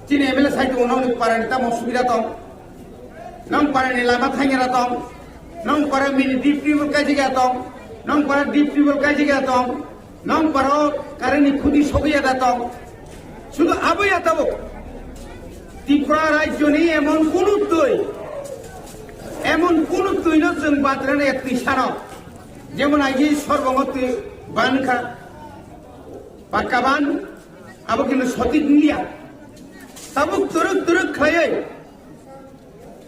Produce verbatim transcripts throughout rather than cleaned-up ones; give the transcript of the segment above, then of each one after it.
Chini M L A sai tongo, nokni parani tamo subida tong, nong parani lama thangera tong, nong para mini deep tubewell kaijak ya tong, nong para deep tubewell kaijak ya tong, nong para o current ni khuti sogwi ya da tong. Sudu abo ya tabuk Tripura rajyoni emon kunu twi, emon kunu twino chwng batrana ya twi sano, jemon aji sorbongo twi ban kha, pakka ban, abo kintu sotik wngya. Tabuk twrwk twrwk khlaiwi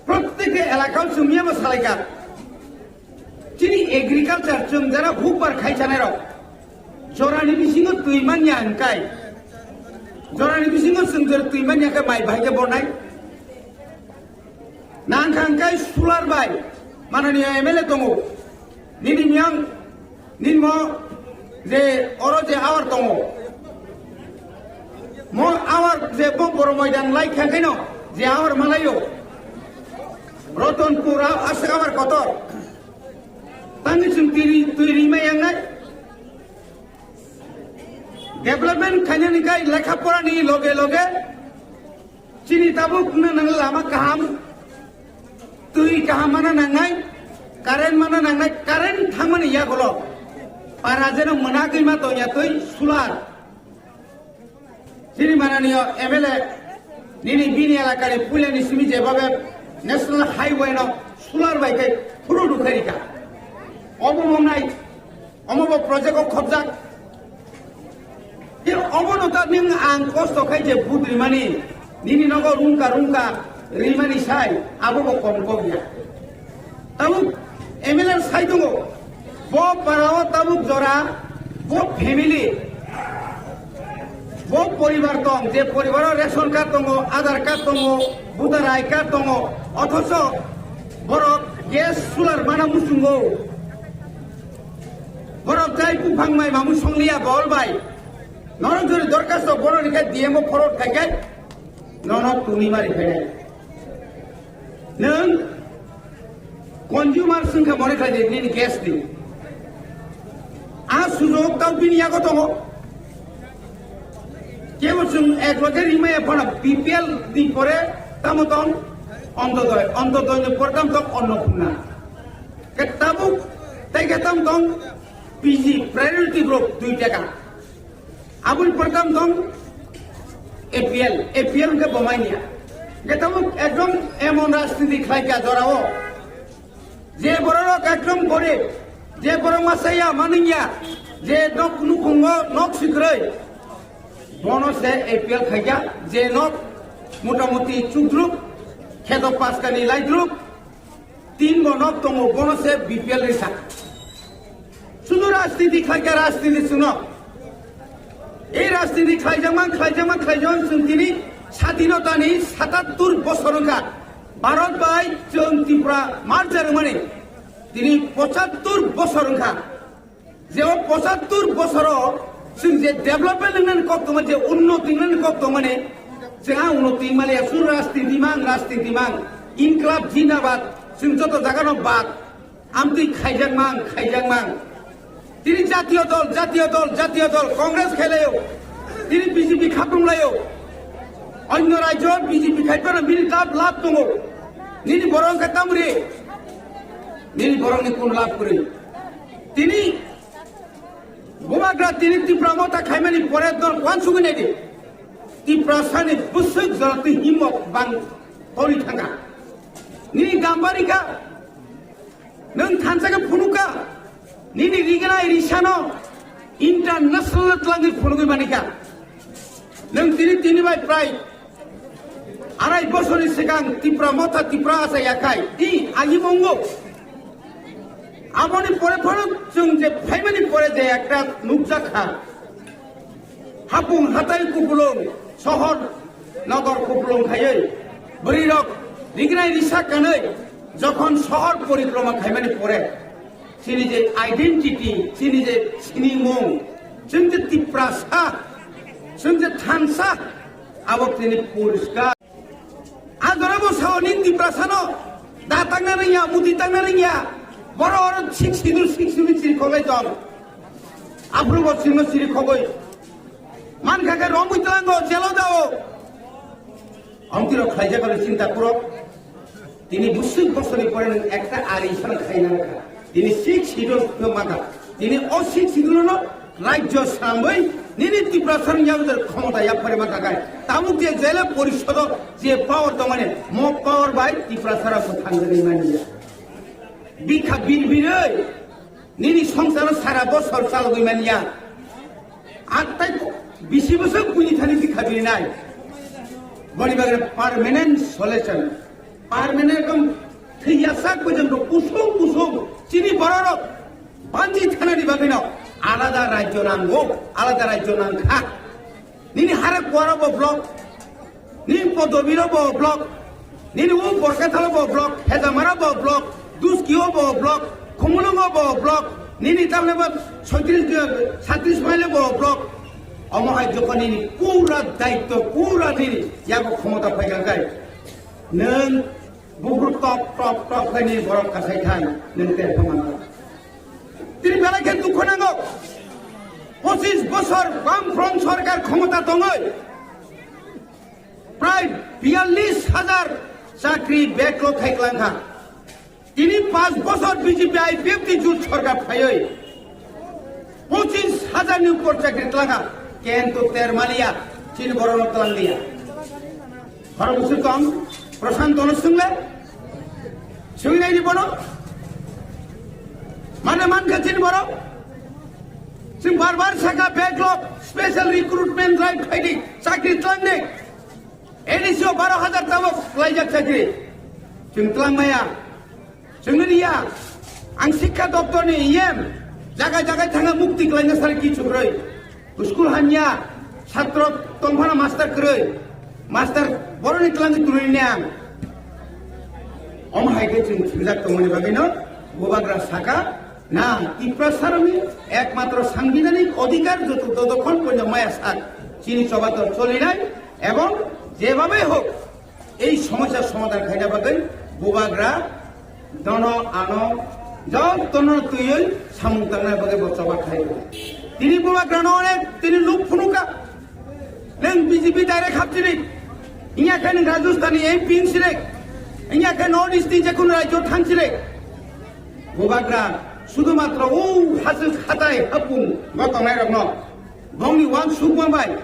protteki elakao chwng yabo salaikha. Chini agriculture chwng jara hukbar khai chanai rok, jorani bisingo twi manya hwnkhe, jorani bisingo chwng jora twi manya khe mai bahai khe bornai. Nang kha hwnkhe solar bai, mananiya M L A tongo, nini miyang, nini mo je oro je awar tongo, mo awar je bo boro moidan lai kha khaino, je awar malayo, Rotonpur a-, aswk awar kotor, tangni chwng twi ri-, twi rimai yangnai. Development khainani kai lekha porani loge loge chini tabuk na nang lama kaham, twi kaham mana nangnai, current mana nangnai, current thangmani yagulo para jeno mwnagwi ma tongya twi solar. Chini mananiyo M L A nini bini elakani puilani simi jebabe National Highway no solar bai khe phuru dukharika. Obo mongnai. Omo bo project o khobjak. Tei omo no ta ning ang kosto khai je vote rimani, nini nogo rungka rungka rimani sai, abo bo kom kok ya. Tabuk M L A sai tongo, bo para o tabuk jora, bo family, bo poribar tong, je poribaro ration card tongo, Aadhaar card tongo, voter I D card tongo, othocho borok gas solar mana muchungo. Borok jai buphang mai mamung songliya bol bai. Norok jori dorkhasto bono rikha D M o forward khaikhe nono tuni mari khainai. Nwng consumer swngkha mone khlai di nini gas ni. A sujok tau bini yago tongo. Kebo chwng ek loge rimaya phano B P L ni pore tamo tong Antyodoi, Antyodoi ni pore tamo tong Annapurna. Ke tabuk tei ke tamo tong P G, priority group, dui taka. Aboni pore tamo tong A P L, A P L ke bomai niya. Ke tabuk ekdom emon rajniti khlai ka jora o. Je bororok ekdom gorib, je borok ma chaya manwngya, je nok nukhungo nok sikrwi, bono se A P L khaikha, je nok motamuti chukdruk, kheto paskani laidruk, tin bo nok tongo, bono se B P L risa. Sudu rajniti khlaikha, rajniti chwngno. Ei rajniti khlaijakma, khlaijakma, khlaijakma chwng tini sadinotani satattur bosor wngkha. Bharat bai chwng Tripura merger wngmani tini pochattur bosor wngkha. Je o pochattur bosoro chwng je development wngnani kok tongmani, je unnoti wngnani kok tongmani, chwng a unnoti wngmaliya, chwng rajniti mang, rajniti mang, Inklab Jindabad, chwng joto jagano bad. Amtwi khaijakmang, khaijakmang. Tini jatiyo dol, jatiyo dol, jatiyo dol, Congress khailayo. Tini B J P khaprumlayo. Onyo rajyo B J P khaiphano bini lab, lab tongo. Nini borok wngkha tamri. Nini borokni kun lab kwrwi. Tini bubagra tini Tipra Motha khaimani pore dol wansugwi naidi. Tiprasani bwswk jora twi himmo bang toli thangkha. Nini gambari kha. Nwng thansa khe phunukha, nini rignai risano international twlangwi phunugwi manikha. Nwng tini, tini bai prai arai bosorni swkang Tipra Motha Tipra Asa yakhai di agi mongo. Aboni pore phano chwng je phaimani pore je ekta nukjak kha. Hapung hatai kupulung, sohor nogor kupulung khaiwi, bwrwirok rignai risa kanwi jokhon sohor porikroma khaimani pore, chini je identity, chini je sinimung, chwng je Tiprasa, chwng je thansa, abo tini poriskar. A jora bo sao nini Tiprasano da tangna rwngya, muti tangna rwngya. Boro oro sik sidur, sik sidur chiri khoklai tong. Aphuru bo chirno chiri khogwi. Man kha khe romwi tlango, jelo dao. Amtwi rok khlaijak alo chinta kuro. Tini bwswk bosorni pore nwng ekta ari sano khaina rwkha. Tini six schedule khe maka. Tini o six schedule no rajyo sramwi nini Tiprasa rok yago khomota yapharwi maka kai. Tabuk je jele porisodo je power tongmani mo power bai Tiprasa rok bo thangjagwi manya. Bikha birbirwi nini songsaro sara bosor chalogwi manya. Atai bisi bosor buini thani bikha birnai. Boni bagwi permanent solution. Permanent ekdom thwiyasak pojjonto kusung kusung chini bororok banchi thanani bagwino alada rajyo nango, alada rajyo nangkha. Nini hare kuaro bo block, nini podobiro bo block, nini u Borkathalo bo block, Hejamara bo block, Duskio bo block, Khumulwngo bo block, nini tamle bo soitris, satris maile bo block. Omo hai jokon nini pura daitto, pura nini yago khomota phaikha kai. Nwng buphuru tok tok tok khe nini borok kasai thang, nwng terkha mano. Tini belai khe dukhu nango. Pochis bosor Bam Front sorkar khomota tongwi prai biyallis hajar chakri backlog khai klangkha. Tini panch bosor B J P I P F T jut sorkar phaiwi pochis hajar ni upor chakri klangkha. Kintu termaliya, chini borok no tlang liya. Boro bwswk tong, Prashanto no swngle, swngwi naidi bono. Mane mankha chini borok. Chwng bar bar sakha backlog, special recruitment drive khaidi, chakri tlangdi. A D C o baro hajar tabok klaijak chakri. Chwng tlang maya. Chwng riya, ang Sikha Doptor ni E M, jaga jaga thangna mukti klaina sari kichu kwrwi. School hamya, satro tongphano master kwrwi. Master boroni twlangwi twrwini ang. Omo hai khe chwng thwngjak tongmani bagwino Bubagra saka, na Tiprasarokni ekmatro sangbidhanik odhikar joto dodokhol poino maya sak chini chobator cholinai ebong jebabe hok ei somosya somadhan khaina bagwi Bubagra dono ano jotono twiwi samung tangna bagwi bo choba khlai. Tini Bubagrano onek tini luk phunuka. Nwng B J P direct hapchini. Inya khe nwng Rajasthan ni M P wng sini. Inya khe North East ni jekunu rajyo thang sini. Bubagra sudu matro o hasuk hatai hapung bo tongnai rokno. Bongni wansukma bai,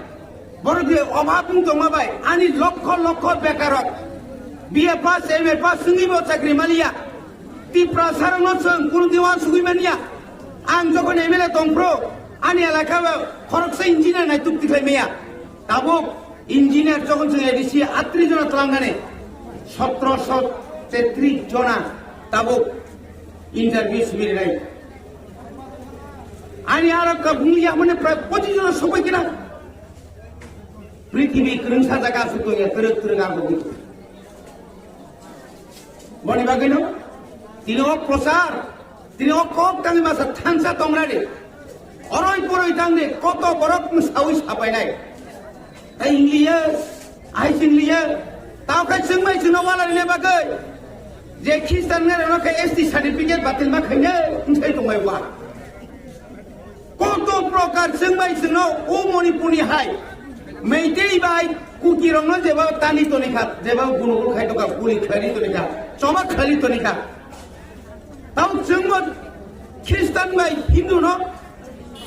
borok je obhab wng tongma bai, ani lokho lokho bekarok B A pass, M A pass wngwi bo chakri maliya. Tiprasarokno chwng kunu din wansugwi manya. Ang jokhon M L A tongphuru, ani elaka o khoroksa engineer naituk tikhlai maya. Tabuk engineer jokhon chwng A D C atris jona twlangnani, sotro sho tetris jona tabuk interview simi rinai. Ani aro kabung ya mane prai pochis jona sobai kina. Prithibi kwrwngsa jaga aswk tongya, kwrwk kwrwk abo. Boni bagwino tini o prochar, tini o kok tangwi masa thansa tongrani. Oroi poroi tangni koto borok mwsawi sapainai. Tei English, ai English, tao khe chwngbai chwngno wala rina bagwi. Je Christian ngai rokno khe S T certificate batil ma khainai, wngthai tongbai wa. Koto prokar chwngbai chwngno o Manipurni hai Meitei bai Kuki rokno jeba tani tonikha, jeba gunugul khai toka, guli khlai tonikha, choma khlai tonikha. Tao chwngbo Christian bai Hindu no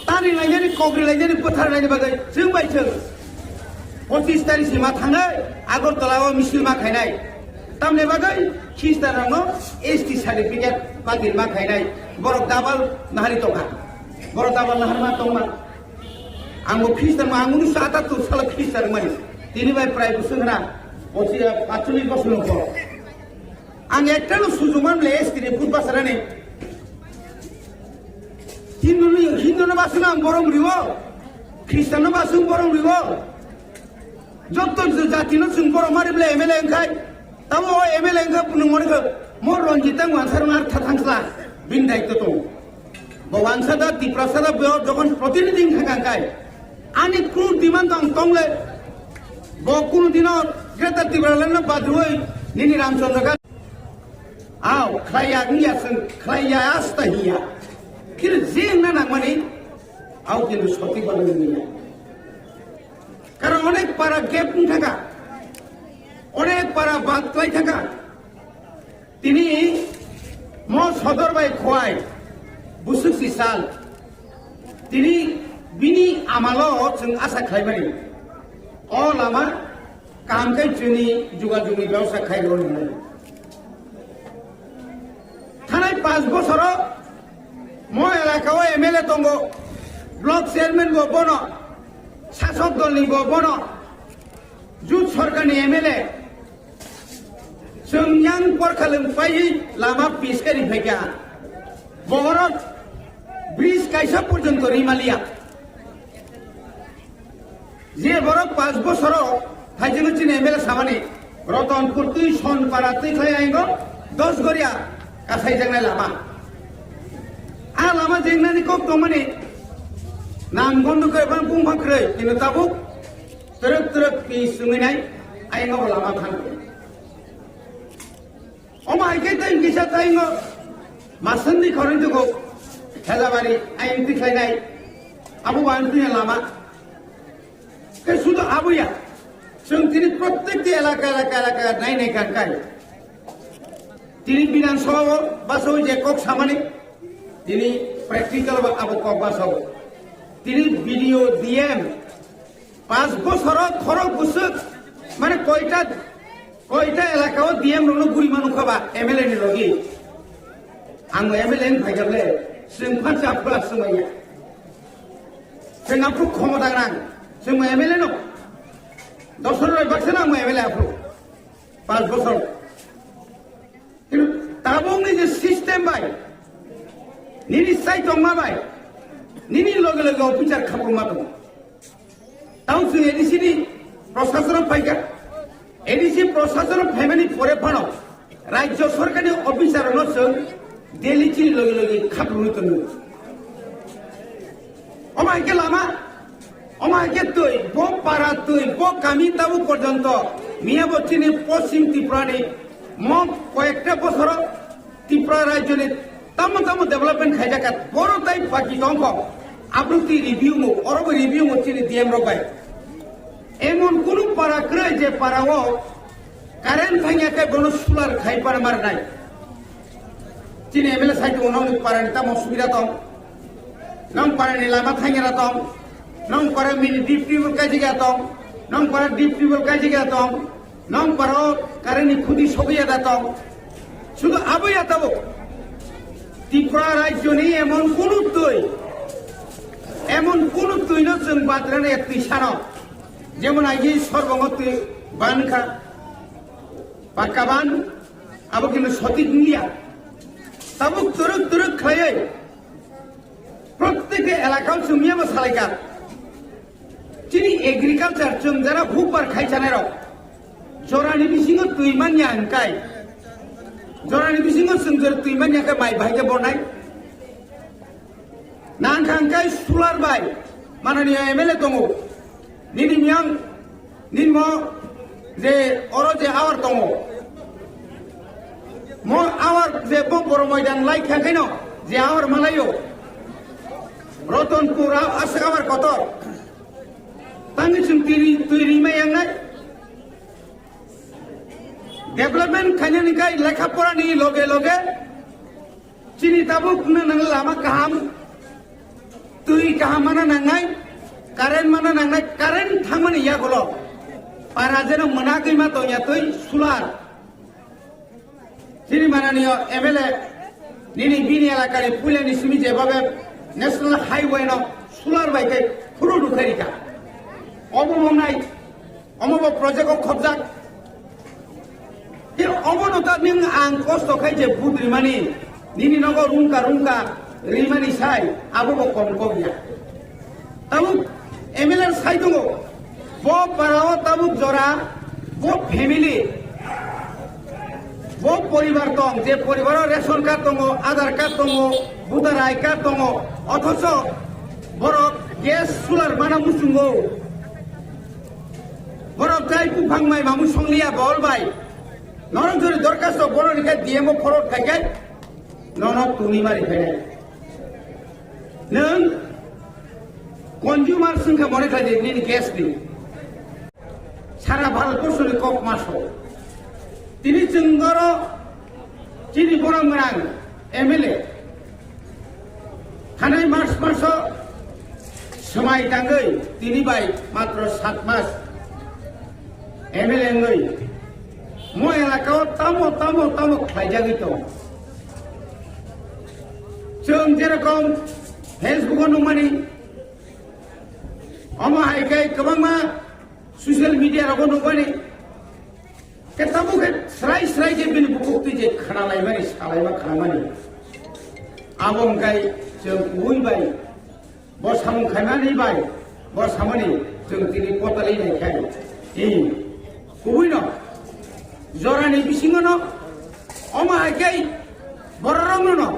tani lainani, kogri lainani, bwthar lainani bagwi chwngbai chwng pochis tarikh sima thangwi Agartala o misil ma khainai. Tamni bagwi Christian rokno S T certificate batil ma khainai. Borok double nahari tongkha. Borok double nahar ma tongma. Ang bo Christian ma, ang unisho atattur salo Christian mani. Tini bai prai bwswk hwna, pochi-, paitsollish bosor ni borok. Ang ekta no sujuma bole S T ni vote basarani. Hindu ni, Hindu no basung ang borom riwo. Christian no basung borom riwo. Jotto jati no chwng borok mari bole M L A wngkhai. Tamo o M L A wngkha bwnung mani khe mo Ranjit ang wansar ngar tha thangsla. Bin daitto tong. Bo wansa da Tiprasa da bo jokhon protinidhi wngkha kai. Ani kunu demand ang tongle. Bo kunu dino Greater Tipraland no badroi nini Ramchandra ga. Aw, khlaiya wngya chwng, khlaiya asta hiya. Kiri jeng na nangmani, aw kintu soti balo wngya. Karon onek para gap wngkha ka. Para bat klai thangkha. Tini mo sodor bai khwai busuk si sal. Tini bini amalo chwng asa khlaimani. O lama kaham khe chini jugajugni byabosta khai rw nai. Thanai panch bosoro mo elaka o M L A tongo, block chairman bo bono, sasok dol ni bo bono, jut sarkar ni M L A. Chwng yang porkhalwng paiwi lama piskari phaikha. Bohorok bridge kaisa porjonto rimaliya. Je borok panch bosoro thaijwngno chini M L A samani Rotonpur twi Sonpara twi khlai aingo dos goria kasaijaknai lama. A lama jengnani kok tongmani nam gondo khe bang bung bang kwrwi, kintu tabuk twrwk twrwk pi swngwi nai aingo lama thang. Omo hai khe tei kisa tei ngo masandi khoroi dugo Helabari ayang tikhlainai abo bo ang twiya lama. Tei sudu abo ya, chwng tini prottekti elaka, elaka, elaka nai nai kang kai. Tini Bidhan Sabha o basawi je kok samani, tini practical ba abo kok basawo. Tini B D O, D M, Panch bosoro khorok bwswk, mane koita, koita elaka o D M rokno guri manu kha ba M L A ni logi. Ang M L A ni phaikha le, chwng phan cha phla swmaiya. Chwng aphuru khomota nang, chwng M L A no. Dosor roi baksa nang M L A aphuru. Panch bosor. Kintu tabukni je system bai, nini sai tongma bai, nini loge loge officer khapurma tongo. Tamo chwng A D C ni prosasono phaikha, A D C prosasono phaimani pore phano rajyo sorkarni officer rokno chwng Delhi chini loge loge khapurwi tongo. Omo hai khe lama, omo hai khe twi, bo para twi, bo kami tabuk porjonto miya bo chini Poschim Tripura ni mo koyekta bosoro Tripura rajyo ni tamo tamo development khaijak kha, boro tai baki tongkho. Abro twi review mo, oro bo review mo chini D M rok bai. Emon kunu para kwrwi je para o current thangya khe bono solar khai para mar nai. Chini M L A sai tongo, nong parani tamo subida tong, nong parani lama thangera tong, nong para mini deep tubewell kaijigya tong, nong para deep tubewell kaijigya tong, nong para o current ni khuti sogwi ya da tong. Sudu abo ya tabo. Tripura rajyo ni emon kunu twi, emon kunu twi no chwng batrana ya twi sano. Jemon aji sorbongo twi ban kha, pakka ban, abo kintu sotik wngya. Tabuk twrwk twrwk khlaiwi protteke elakao chwng miyabo salaikha. Chini agriculture chwng jara hukbar khai chanai rok jorani bisingo twi manya hwnkai, jorani bisingo chwng jora twi manya khe mai bahai khe bornai. Nang kha hwnkai solar bai mananiya M L A tongo. Nini miyang, nini mo je oro je awar tongo. Mo awar je bo boro moidan lai kha khaino je awar malayo. Rotonpur a-, aswk awar kotor. Tangni chwng twi ri, twi ri mai yangnai. Development khainani kai lekha porani loge loge chini tabuk wngna nang lama kaham, twi kaham mana nangnai, current mana nangnai, current thangmani yagulo para jeno mwnagwi ma tongya twi solar. Chini mananiyo M L A nini bini elakani puilani simi jebabe National Highway no solar bai khe phuru rukharika. Obo mongnai. Omo bo project o khobjak. Tei obono ta nwng ang kosto khai je vote rimani, nini nogo rungka rungka rimani sai abo bo kom kok ya. Tabuk M L A sai tongo, bo para o tabuk jora, bo family, bo poribar tong, je poribaro ration card tongo, Aadhaar card tongo, voter I D card tongo, othocho borok gas solar mana muchungo. Borok jai buphang mai mamung songliya bol bai. Norok jori dorkhasto borok rikha D M o forward khaikhe nono tuni mari khainai. Nwng consumer swngkha mone khlai di nini gas ni. Sara Bharat borsoni kok maso. Tini chwng oro chini borok gwnang M L A thanai March maso swmai tangwi tini bai matro sat mas M L A wngwi mo elaka o tamo tamo tamo khlaijagwi tongo. Chwng jerokom Facebook o nukmani, omo hai khe kwbangma social media rogo nukmani. Khe tabuk khe srai srai khe bini bukhuk twi je khana laimani, salaima khanamani. Abo wngkha chwng kubui bai, bo samung khaimani bai, bo samani chwng tini potali nai khai. Ee, kubui no, jorani bisingo no, omo hai khe bororok no no,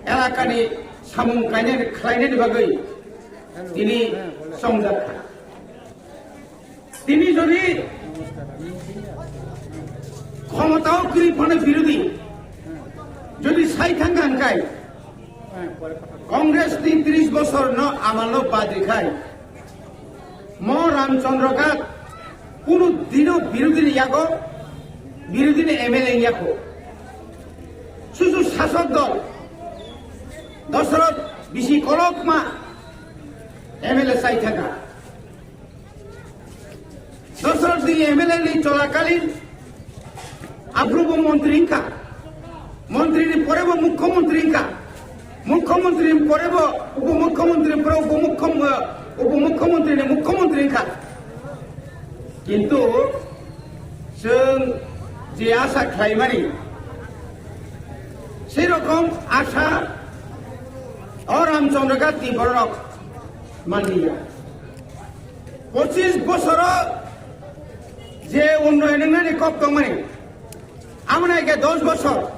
elakani samung kainani, khlainani bagwi tini chongjak kha. Tini jodi khomotao kwrwi phano birodhi jodi sai thangkha hwnkhai, Congress ni tris bosor no amal no bad rikhai, mo Ramchandra Ghat kunu dino birodhi ni yago, birodhi ni M L A wngya kho. Susu sasok dol Dasarath bisi kolokma M L A sai thangkha. Dasarath ni M L A ni cholakalin aphuru bo montri wngkha, montri ni pore bo mukhyamantri wngkha, mukhyamantri ni pore bo upomukhyamantri ni pore upomukhyam-, eh, upomukhyamantri ni mukhyamantri wngkha. Kintu chwng je asa khlaimani, sei rokom asa o Ramchandra Ghat ni bororok manliya. Pochis bosoro je unnoyon wngnani kok tongmani, amoni age dos bosor.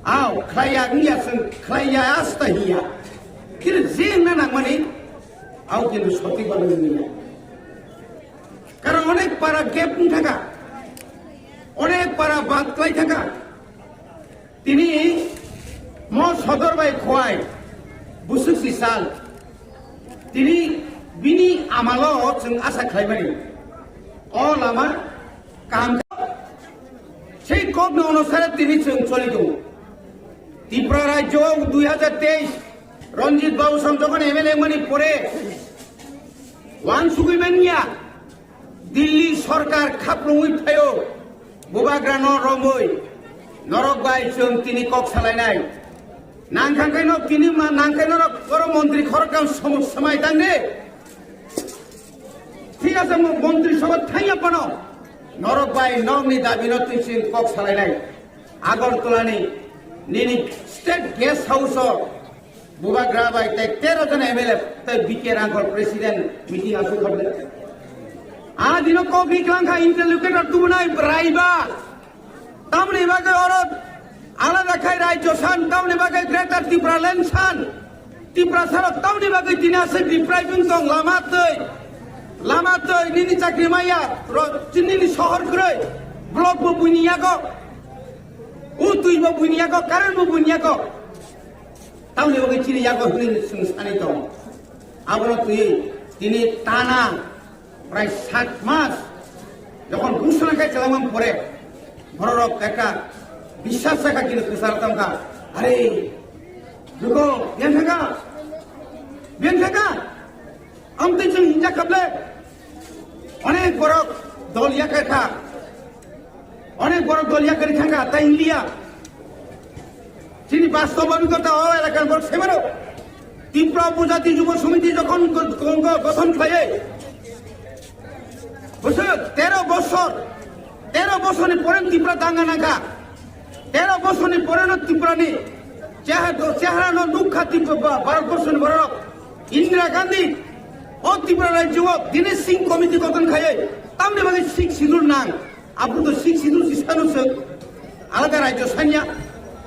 Aw, khlaiya wngya chwng, khlaiya asta hiya. Kiri je wngna nangmani, aw kintu sotik bana wngya. Karon onek para gap wng thaka, onek para bad khlai thaka. Tini mo sodor bai khowai busuk si sal. Tini bini amalo chwng asa khlaimani. O lama kaham. Sei kokno onusare tini chwng choli tongo. Tripura rajyo dui hajar teis Ranjit Babu song jokhon M L A mani pore wansugwi manya. Delhi sorkar khaprungwi phaio, bubagrano romwi, norok bai chwng tini kok salainai. Nangkhankhe no tini ma, nangkhe norok oro montri khoroktham somo-, swmai tangde. Thik ase, mo-, montri sabha thangya phano norok bai nokni dabino twi chwng kok salainai. Agartala ni nini state guest house o Bubagra bai tei tero jona M L A tei B K Rangkhol president meeting aswk khamle. A dino kok ni kwlangkha interlocutor tubunai braiba. Tamni bagwi oro alada khai rajyo san, tamni bagwi Greater Tipraland san. Tiprasa rok tamni bagwi tini aswk depriving tong, lama twi, lama twi nini chakri maya, ro-, nini sohor kwrwi, block bo buini yago, u twi bo buini yago, current bo buini yago. Tamni bagwi chini yago hwnwi chwng sanwi tongo. Abono twi tini tana prai sat mas jokhon ghosona khai chalangmani pore bororok ekta biswas jakha kini kwcharo tongkha. Are, ruko, biyan thangkha? Biyan thangkha? Amtwi chwng hinjak kha ble? Onek borok dol yakarkha. Onek borok dol yakarwi thangkha, tai hinliya. Chini bastob obhigota o elakar borok se mano. Tripura Upojati Jubo Samiti jokhon go-, go-, go-, gothon khlaiwi, bwswk tero bosor, tero bosorni pore Tripura danga nangkha. Tero bosorni pore no Tripurani chehara, chehara no nukha Tripura, Bharat borsoni borok. Indira Gandhi o Tripura rajyo o Dinesh Singh Committee gothon khaiwi tamni bagwi Sixth Schedule nang. Abo to Sixth Schedule si sano se alada rajyo sanya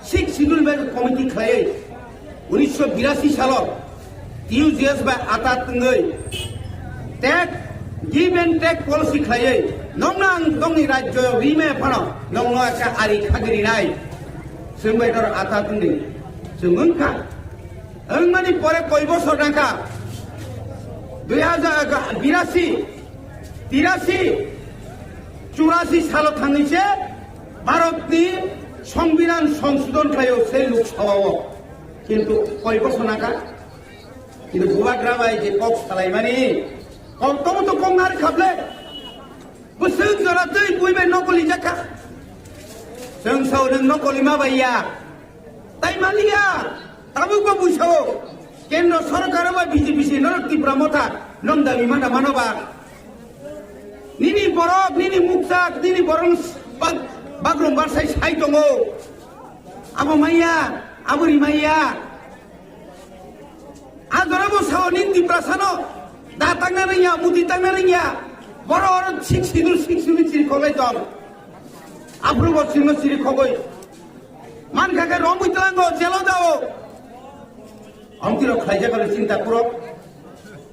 Sixth Schedule bai committee khlaiwi unisho birasi salo T U J S bai ata tengwi take, give and take policy khlaiwi nongno ang tongni rajyo rime phano nongno ekta ari khagiri nai. Chwng bai dor ata tengwi chwng wngkha. Wngmani pore koi bosor nangkha? Dui hajar birasi, tirasi, Churasi salo thangwi se Bharatni Songbidan songsodhon khlaio se Lok Sabhao. Kintu koi bosor naka? Kintu Bubagra bai je kok salaimani, kok tomo to kok nari khaple. Bwswk jora twi bui bai nokoli jakha. Chwng sao nwng nokoli ma bai ya. Tai maliya, tabuk bo buisao. Kendro sorkar ba B J P si norok Tipra Motha nom dabi mana mano ba. Nini borok, nini mukchak, nini borok bak-, bagrung barsai sai tongo. Abo maya, abo ri maya. A jora bo sao nini Tiprasano da tangna rwngya, muti tangna rwngya. Boro oro sik sidu, sik sidu chiri khoklai tong. Aphuru bo chirno chiri khogoi. Man kha khe romwi tlango, jelo dao. Amtwi rok khlaijak khe chinta kuro.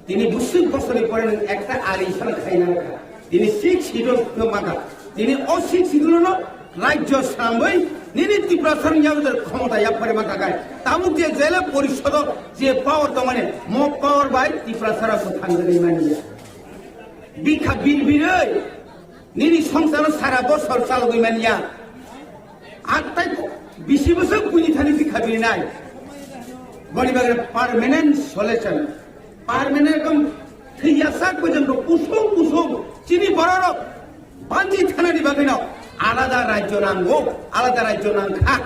Tini bwswk bosorni pore nwng ekta ari sana khaina kha. Tini six schedule no maka. Tini o six schedule no rajyo sramwi nini Tiprasa rok yago khomota yaphare maka kai. Tabuk je jela porisodo je power tongmani mo power bai Tiprasa rok thangwi mani ya. Bikha bin biroi. Nini songsaro sara bosor chalogwi manya. Atai bisi bosor kuni thani bikha birinai. Boni bagwi permanent solution. Permanent ekdom thwiyasak pojjonto kusung kusung chini bororok banji thanani bagwino alada rajyo nango, alada rajyo nangkha.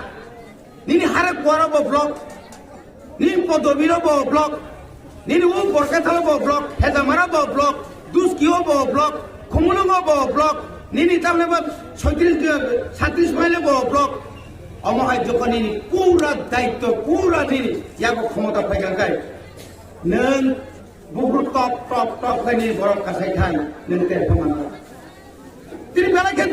Nini Harak Kuara bo block, nini Podobi ro bo block, nini u Borkathal bo block, Hejamara bo block, Duskio bo block, Khumulungo bo block, nini tamle bo soitris, satris mile bo block. Omo hai jokon nini pura daitto, pura nini yago khomota phaiga kai. Nwng bubru top, top, top khai nini borok kasai khai, nwng terpha manka. Tini belai khe